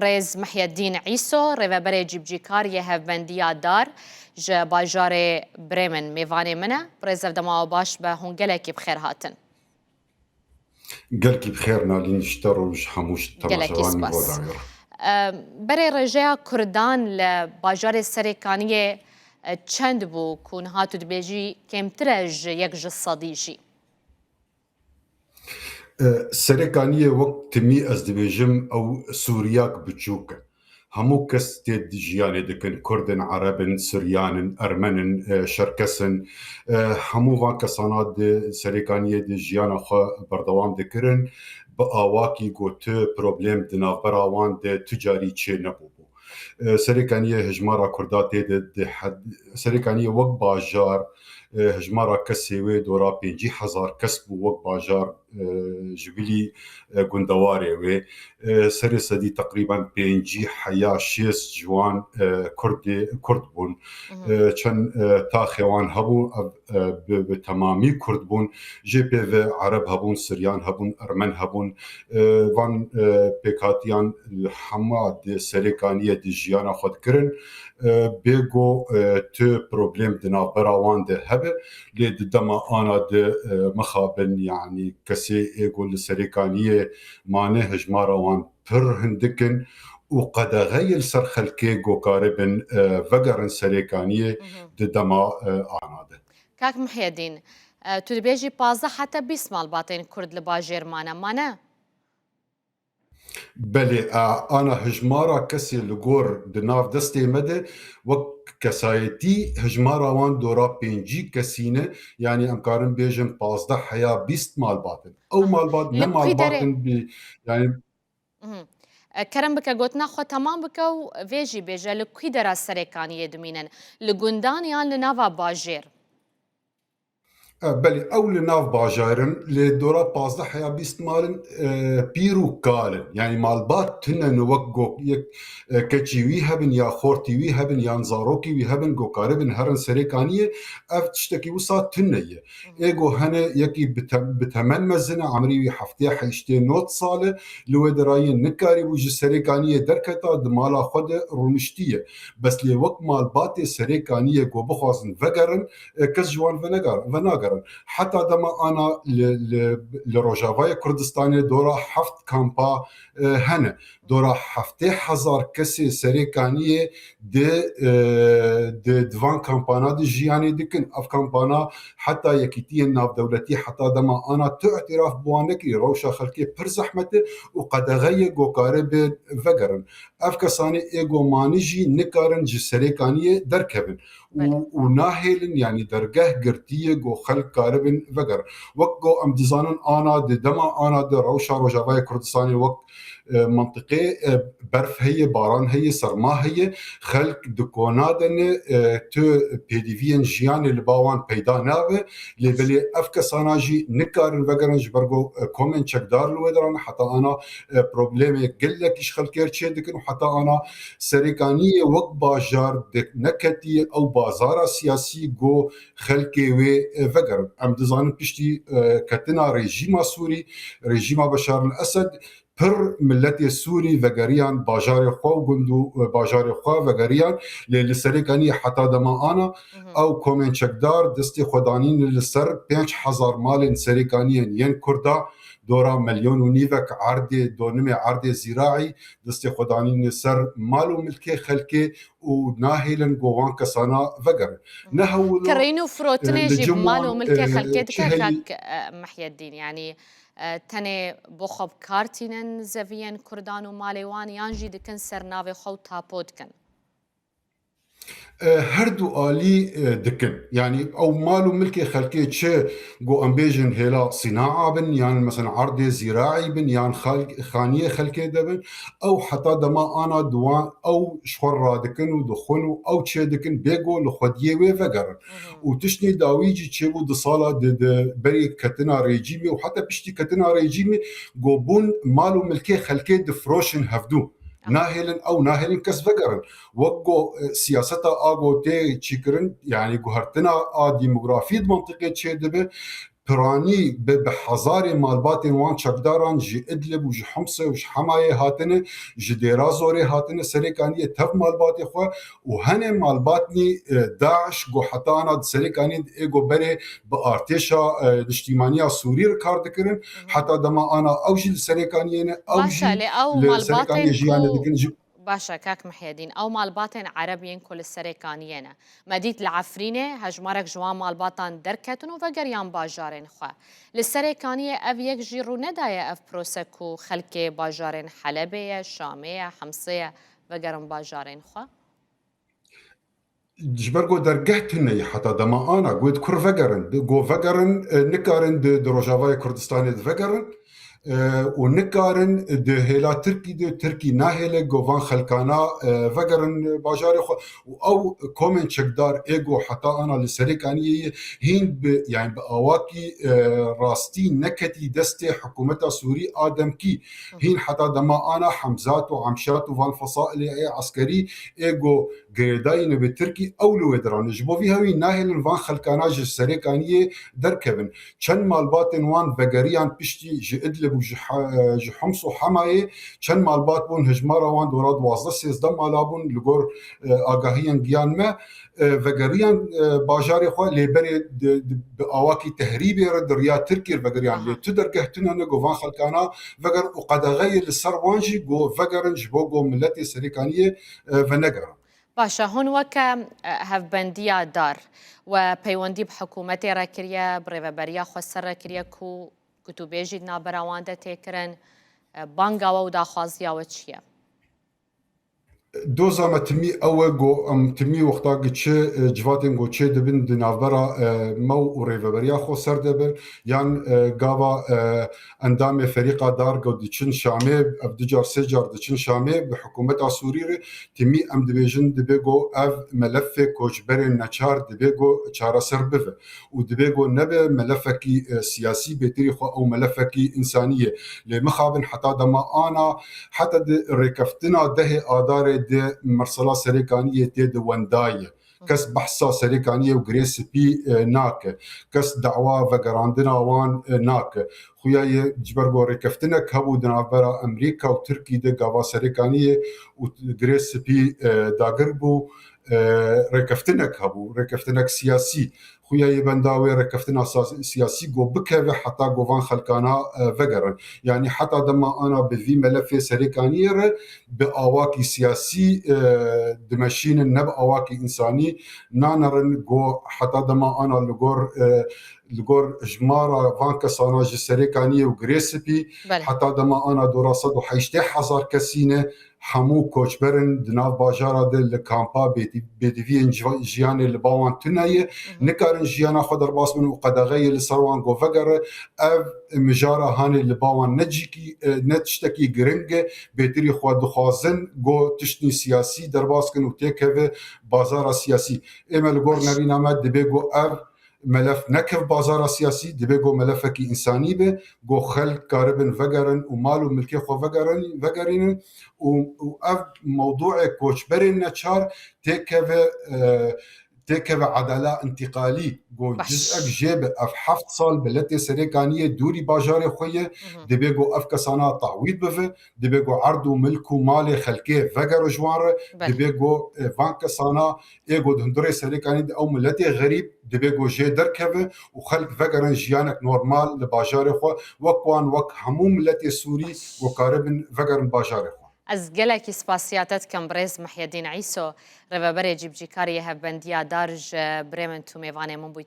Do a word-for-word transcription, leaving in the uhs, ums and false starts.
Birêz Mihyedîn Îso, rêveberê cîbicîkar yê Hevbendiya Dar ji bajarê Bremen mêvanê min e. Birêz, ev dema we baş be, hûn gelekî bi xêr hatin. Gelkî bi xêr Nalîn, ji te re û ji hemû ji Gelekî temaşevanên spas. Vodayê re. Em, berê rêjeya Kurdan li bajarê Serêkaniyê, e, çend bû ku niha tu dibêjî kêmtir e ji yek ji sedî jî? E, Serêkaniyê wek timî ez dibêjim ew Sûriyak biçûk e. Hemû kes tê di jiyanê dikin, Kurd in, Ereb in, Suryan in, Ermen in, e, Şerkes in. E, hemû van kesana di Serêkaniyê di jiyana xwe berdewam dikirin. Bi awakî ku tu problem di navbera wan de tu carî çê nebûbû. E, Serêkaniyê hijmara Kurda tê de, di hed-, Serêkaniyê wek bajar, e, hijmara kesê wê dora pêncî hezar kes bû wek bajar, e, ji bilî, e, gundewarê wê. E, serê sedî teqrîben pêncî heya şêst ji wan, e, Kurdê, Kurd bûn. Mhm. E, çend, e, taxê wan hebû, ev, e, bi, bi temamî Kurd bûn. Jê pê ve Ereb hebûn, Siryan hebûn, Ermen hebûn. E, van, e, pêkhatiyan li hema di Serêkaniyê di jiyana xwe dikirin. E, bê go, e, tu problem di navbera wan de hebe, lê di dema ana de, e, mixabin, yanî kesê ê go li Serêkaniyê mane, hijmara wan pir hindik in û qedexeyê li ser xelkê go karibin, e, vegerin Serêkaniyê Mhm. di dema, e, ana de. Kak Mihyedîn, e, tu dibêjî pazdeh heta bîst malbatên Kurd li bajêr mane, mane? Belê, e, ana hijmara kesê li gor di nav destê me de wek kesayetî hijmara wan dora pêncî kesî ne, yanî em karin bêjin pazdeh heya bîst malbat in. Ew Aha. malbat Li ne kî derê? malbat in bi, yanî Mhm. E, kerem bike, gotina xwe temam bike û vê jî bêje, li kî dera Serêkaniyê dimînin? Li gundan yan li nava bajêr? E, belê, ew li nav bajar in, lê dora pazdeh heya bîst mal in, e, pîr û kal in. Yanî malbat tune ne wek go-, yek, e, keçî wî hebin ya xortî wî hebin yan zarokî wî hebin go karibin herin Serêkaniyê, ev tiştekî wisa tune ye. Ê go hene yekî bi te-, bi temen mezin e, emrî wî heftê, heştê, nod sal e, li wê derayê nikarîbû ji Serêkaniyê derketa, di mala xwe de rûniştiye. Bes lê wek malbatê Serêkaniyê go bixwazin vegerin, e, kes ji wan venegar-, venagerin. Heta dema ana li, li, li Rojavayê Kurdistanê dora heft kampa, e, hene. Dora heftê hezar kesê Serêkaniyê di, e, di, di van kampana di jiyanê dikin. Ev kampana heta yekîtiyên navdewletî heta dema ana tu îtiraf bi wan nekirî. Rewşa xelkê pir zehmet e û qedexeyê go karibe vegerin. Ev kesanê ê go mane jî nikarin ji Serêkaniyê derkevin û, Belê. û nahêlin, yanî dergeh girtiye go xelk karibin vegerin. Wek go em dizanin ana di dema ana de rewşa Rojavayê Kurdistanê wek e, mentiqê, e, berf heye, baran heye, serma heye. Xelk di kona de ne, e, tu pêdiviyên jiyanê li ba wan peyda nabe. Lê belê ev kesana jî nikarin vegerin ji ber ku, e, komên çekdar li wê de ne. Heta ana, e, problemê gelekî ji xelkê çê dikin û heta ana Serêkaniyê wek bajar di neketiye ew bazara siyasî ku xelkê wê, e, vegerin. Em dizanin piştî, e, ketina rejîma Sûrî, rejîma Beşar el Esed, pir miletê Sûrî vegeriyan bajarê xwe û gund û, e, bajarê xwe vegeriyan, lê li Serêkaniyê heta dema ana, Mhm. ew komên çekdar destê xwe danîne li ser pênc hezar malên Serêkaniyên yên Kurda, dora milyon û nîvek erdê, donimê erdê zîraî, destê xwe danîne ser mal û milkê xelkê û nahêlin ku wan kesana vegerin. Mhm. Ne hewil Kirîn û firotinê e, li jî cem mal û wan, milkê e, xelkê dike çi heyî kak, e, Mihyedîn, yanî E, tenê bo xwe bi kar tînin zeviyên Kurdan û malê wan, yan jî dikin ser navê xwe û tapo dikin? E, her du alî, e, dikin. Yanî ew mal û milkê xelkê çi, ku em bêjin hêla sînaa bin, yan mesela erdê zîraî bin, yan xal-, xaniyê xelkê de bin, ew heta dema ana di wan, ew ji xwe radikin û dixwin û ew çê dikin, bê ku li xwediyê wê vegerin. Mhm. Û tiştê dawî jî çêbû di sala di, di berî ketina rejîmê û heta piştî ketina rejîmê, go bûn mal û milkê xelkê difiroşin hevdû. Aha. Nahêlin ew, nahêlin kes vegerin. Wek go, e, siyaseta a go tê çîkirin, yanî guhertina a demografî di mentiqê çêdibe, piranî bi, bi hezarê malbatên wan çekdaran ji Idlib û ji Himsê û ji Hemayê hatine, ji Dêra Zorê hatine Serêkaniyê tev malbatê xwe û hene malbatnî, e, DAIŞ go heta ana di Serêkaniyê ê go berê bi artêşa, e, niştîmaniya Sûrî re kar dikirin. Heta dema ana ew jî li Serêkaniyê ne, ew Baş e, jî lê ew li malbatên Serêkaniyê jiyane ku dikin. Ji Baş e, kak Mihyedîn, ew malbatên Ereb yên ku li Serêkaniyê ne. Me dît li Efrînê hejmarek ji wan malbatan derketin û vegeriyan bajarên xwe. Li Serêkaniyê ev yek jî rû nedaye ev prose ku xelkê bajarên Helebê ye, Şamê ye, Himsê ye, vegerin bajarên xwe? Ji ber ku dergeh tune ye heta dema ana, got kur vegerin, go vegerin, e, nikarin di, di Rojavayê Kurdistanê de vegerin, e, û nikarin di hêla Tirkî de, Tirkî nahêle, go van xelkana, e, vegerin bajarê xwe. Û ew komên çekdar ê go heta ana li Serêkaniyê ye, hîn bi, yani bi awakî, e, rastî neketî destê hikûmeta Sûrî a demkî. Hîn heta dema ana Hemzat û Emşat û van fesailê ê eskerî ê go girêdayî ne bi Tirkî, ew li wê diran e. Ji bo vî hewî nahêlin van xelkana ji Serêkaniyê derkevin. Çend malbatên wan vegeriyan piştî ji Idlib û ji He-, ji Hims û Hemayê, çend malbat bûn, hejmara wan dora duwazdeh sêzdeh mala bûn, li gor, e, agahiyên giyan me, e, vegeriyan, e, bajarê xwe, lê berê di, di, bi awakî tehrîbê re di riya Tirkiyê re vegeriyan. Aha. Lê tu dergeh tune ne go van xelkana vegerin û qedexeyê li ser wan jî go vegerin ji bo go miletê Serêkaniyê, e, venegerin. Baş e, hûn weke, e, hevbendiya dar we peywendî bi hikûmetê re kiriye, bi rêveberiya xweser re kiriye ku gotûbêjî di navbera wan de tê kirin, e, banga we û daxwaziya we çi ye? Doza me timî ew e ku em timî wexta ku çi, e, civatên ku çê dibin di navbera, e, me û rêveberiya xweser de bin, yan, e, gava, e, endamê ferîqa dar ku diçin Şamê, ev du car sê car diçin Şamê bi hikûmeta Sûrî re, timî em dibêjin dibe ku ev melefê koçberên neçar dibe ku çareser bibe û dibe ku nebe melefekî, e, siyasî, bêtirî xwe ew melefekî însanî ye. Lê mixabin heta dema ana, heta di rêkeftina dehê Adarê de mersela Serêkaniyê tê di wendayê. Kes behsa Serêkaniyê û Girê Spî, e, nake. Kes dawa vegerandina wan, e, nake. Xuya ye ji ber ku rêkeftinek hebû di navbera Amerîka û Tirkî de gava Serêkaniyê û Girê Spî, e, dagir bû, e, rêkeftinek hebû, rêkeftinek siyasî. Xuya ye benda wê rêkeftina sa-, siyasî go bikeve heta go van xelkana, e, vegerin. Yanî heta dema ana bi vî melefê Serêkaniyê re bi awakî siyasî, e, dimeşînin, ne bi awakî însanî nanerin. Go heta dema ana li gor, e, li gor jimara van kesana ji Serêkaniyê û Girê Spî, Belê. Heta dema ana dora sed û heştê hezar kesî ne, hemû koçber in di nav bajara de li kampa bêdî-, bêdiviyên civa-, jiyanê li ba wan tune ye. Hı hı. Nikarin jiyana xwe derbas bin û qedexeyê li ser wan go vegere. Ev mijara hanê li ba wan ne cîkî, e, ne tiştekî giring e. Bêtirî xwe dixwazin go tiştî siyasî derbas kin û têkeve bazara siyasî. Ê me li gor Baş. Nerîna me dibe go ev melef nekev bazara siyasî, dibe go melefekî însanî be, go xelk karibin vegerin û mal û milkê xwe vegerin, vegerînin û, û ev mewdûê koçberên neçar têkeve, e, têkeve edala întîqalî, go Baş. Cizek jê be, ev heft sal miletê Serêkaniyê dûrî bajarê xwe ye, Hı hı. Dibe go ev kesana tahwîl bive, dibe go erd û milk û malê xelkê vegere ji wan re, Belê. Dibe go, e, van kesana ê go di hundirê Serêkanî de ew miletê xerîb dibe go jê derkeve û xelk vegerin jiyanek normal li bajarê xwe, wek wan, wek hemû miletê Sûrî Baş. Go karibin vegerin bajarê xwe. Ez gelekî spasiya te dikim, birêz Mihyedîn Îso, rêveberê cîbicîkarê yê Hevbendiya Dar, ji birê min tu mêvanê min bûyî.